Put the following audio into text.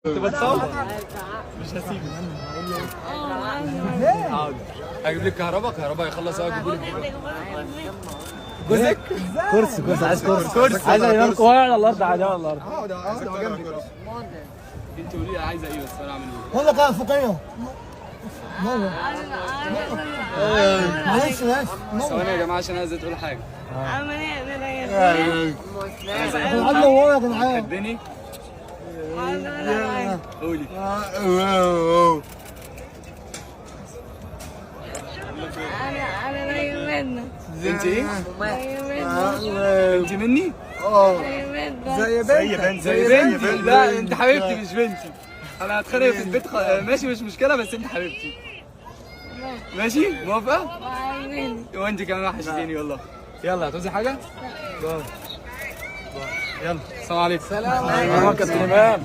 كنت بتصور؟ مش هسيبك. حاضر، هجيب لك كهرباء، كهرباء يخلص اهو اجيب لك جوزك. كرسي كرسي، عايز كرسي. كرسي. عايز ينام واقع على الارض، عادي على الارض. اقعد اقعد جنبي. انت قولي لي عايزه ايه بس انا اعمل ايه. بقول لك انا فوقيه. معلش معلش. ثواني يا جماعة عشان عايزه تقول حاجة. عم ورا يا جدعان. تحبني؟ قولي. انا انت ايه؟ انت مني؟ زي بنتك. زي بنتي. لا انت حبيبتي مش بنتي. انا هتخانق في البيت ماشي مش مشكلة، بس انت حبيبتي. ماشي؟ موافقة؟ وانت كمان وحشتيني والله. يلا هتعوزي حاجة؟ bye. يلا السلام عليكم. سلام يا كابتن امام.